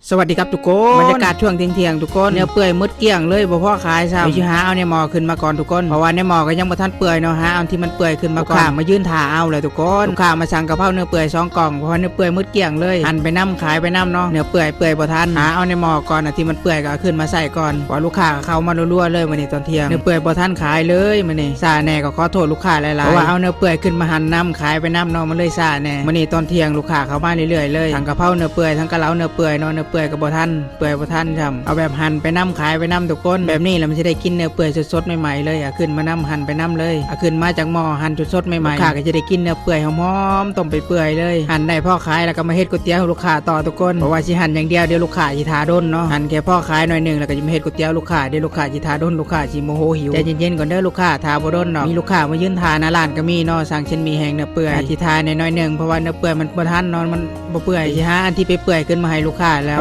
ສະຫວັດດີຄັບທຸກຄົນ, ບັນຍາກາດຊ່ວງທ່ຽງໆ ທຸກຄົນ, ເນື້ອເປື່ອຍໝົດກ້ຽງເລີຍ ບໍ່ພໍຂາຍຊ້ຳ. ຊິຫາເອົາໃນໝໍ້ຂຶ້ນມາກ່ອນທຸກຄົນ, ເພາະວ່າໃນໝໍ້ກໍຍັງບໍ່ທັນເປື່ອຍເນາະ, ຫາເອົາທີ່ມັນເປື່ອຍຂຶ້ນມາກ່ອນ. ລູກຄ້າມາຢືນຖ້າເອົາແລ້ວທຸກຄົນ, ລູກຄ້າມາສັ່ງກະເພົາເນື້ອເປື່ອຍສອງກ່ອງ ເພາະວ່າເນື້ອເປື່ອຍໝົດກ້ຽງເລີຍ, ຫັນໄປນຳຂາຍໄປນຳເນາະ, ເນື້ອເປື່ອຍເປື່ອຍບໍ່ທັນ, ຫາເອົາໃນໝໍ້ກ່ອນ ອັນທີ່ມັນເປື່ອຍກໍເອົາຂຶ້ນມາໃສ່ກ່ອນ. ວ່າລູກຄ້າກໍເຂົ້າມາລັວໆ ເລີຍມື້ນີ້ຕອນທ່ຽງ, ເນື້ອເປື່ອຍບໍ່ທັນຂາຍເລີຍມື້ນີ້, ຊ້າແດ່ກໍຂໍໂທດລູກຄ້າຫຼາຍໆ ເພາະວ່າເອົາເນື້ອເປື່ອຍຂຶ້ນມາຫັນນຳຂາຍໄປນຳເນາະ, ມັນເລີຍຊ້າແດ່. ມື້ນີ້ຕອນທ່ຽງລູກຄ້າເຂົ້າມາເລື້ອຍໆ ເລີຍ, ທັງກະເພົາເນື້ອເປື່ອຍ ທັງກະເລົາເນື້ອເປື່ອຍເນາະ, ເນື້ອເປື່ອຍກໍບໍ່ທັນ ເປື່ອຍບໍ່ທັນຊ້ຳ, ເອົາແບບຫັນໄປນຳຂາຍໄປນຳທຸກຄົນ. ແບບນີ້ລະມັນຊິໄດ້ກິນເນື້ອເປື່ອຍສົດໆ ໃໝ່ໆ ເລີຍ, ເອົາຂຶ້ນມານຳ ຫັນໄປນຳເລີຍ, ເອົາຂຶ້ນມາຈາກໝໍ້ ຫັນສົດໆ ໃໝ່ໆ, ລູກຄ້າກໍຈະໄດ້ກິນເນື້ອເປື່ອຍຫອມໆ ຕົ້ມໄປເປື່ອຍເລີຍ. ຫັນໄດ້ພໍຂາຍແລ້ວກໍມາເຮັດກ໋ວຍຕຽວໃຫ້ລູກຄ້າຕໍ່ທຸກຄົນ, ເພາະວ່າຊິຫັນຢ່າງດຽວ ດຽວລູກຄ້າຊິຖ້າດົນເນາະ, ຫັນແຄ່ພໍຂາຍໜ້ອຍໜຶ່ງແລ້ວກໍຈະມາເຮັດກ໋ວຍຕຽວລູກຄ້າ, ດຽວລູກຄ້າຊິຖ້າດົນ ລູກຄ້າຊິໂມໂຫຫິວ. ໃຈເຢັນໆ ກ່ອນເດີລູກຄ້າ, ຖ້າບໍ່ດົນດອກ. ມີລູກຄ້າມາຢືນຖ້າໜ້າຮ້ານກໍມີເນາະ, ສ້າງເຊັ່ນມີແຫ້ງເນື້ອເປື່ອຍ, ອາດຊິຖ້າແໜ້ໜ້ອຍໜຶ່ງ ເພາະວ່າເນື້ອເປື່ອຍມັນບໍ່ທັນເນາະ, ມັນ ບໍ່ເປື່ອຍ, ຊິຫາອັນທີ່ເປື່ອຍໆ ຂຶ້ນມາໃຫ້ລູກຄ້າແລ້ວ.